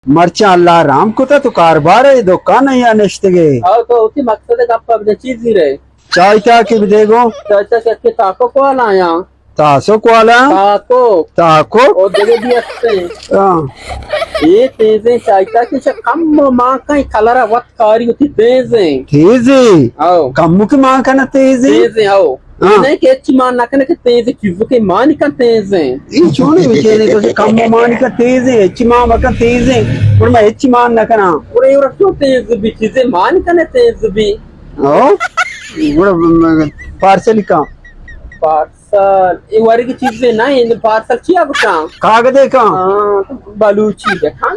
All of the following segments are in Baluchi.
مرچاں اللہ رحم کتا، تو کاربار ئے، دکان ئے یا نشتگے؟ او تو وتی مقصد گپ ءَ بدے، چیزی رے؟ چائے تاکے بدے گوں۔ چائے تاکے کہ تاکو کوالا آیاں۔ تاسو کوالا؟ تاکو۔ تاکو؟ او دگہ بھی ہستیں۔ ہاں۔ اے تیزیں چائے تاکے چہ کم و مان کن کلر ءَ وت کاری وتی تیزیں۔ تیزیں؟ او۔ کم کہ مان کن تیزیں؟ تیزیں، او۔ ہاں۔ نہیں کہ ہچی مان نہ کنے کہ تیزیں، کیزو کہ مان کن تیزیں۔ اے چونیں بچینے تو کم مان کن تیزیں، ہچی مان مکن تیزیں۔ پر میں ہچی مان نہ کناں۔ پر اے ورا چون تیز بھی، چیزیں مان کنے تیز بھی۔ او۔ گڑا پارسل کن۔ پارسل، اے ورگی چیزے نہ ایں، پارسل چیا گوشاں؟ کاگدے کن۔ ہاں، بلوچی بکن۔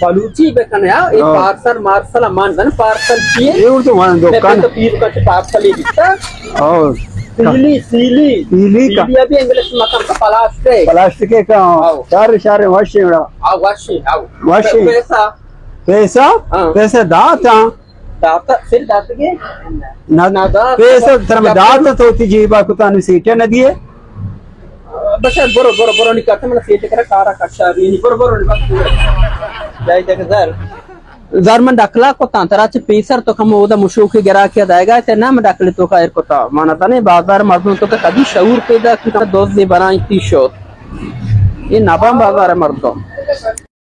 بلوچی بکن یا، اے ہاں۔ پارسل مارسل مان زن، پارسل چیے؟ اے اردو مان دکان۔ تو پیر کا پارسل ہی بکتا۔ او۔ سیلی، سیلی۔ سیلی کا۔ سیلی ابھی انگلش مکان کا پلاسٹک۔ پلاسٹک کا۔ ہاں۔ شار، شار واشے وڑا۔ ہاں، واشے، ہاں۔ واشے۔ پیسہ؟ پیسہ؟ ہاں۔ پیسہ داتا۔ داتا، پھر داتا کے؟ نہ، نہ داتا۔ پیسہ ترا میں داتا تو تی جیبا کتا نو سیٹا نہ دیے۔ بس برو، برو، برو، نکاتا من سیٹا کرا کارا کشا بھی نہیں۔ برو، برو، نکاتا۔ جائی تک زر۔ زر من ڈکلا کتا، ترا چہ پیسر تو کم اودا مشوکی گرا کیا دائے گا، تے نہ من ڈکلی تو خیر کتا۔ مانا تنے بازار مردم تو کدی شعور پیدا کتا، دوزی بنائی تی شد۔ یہ نبان بازار مردم۔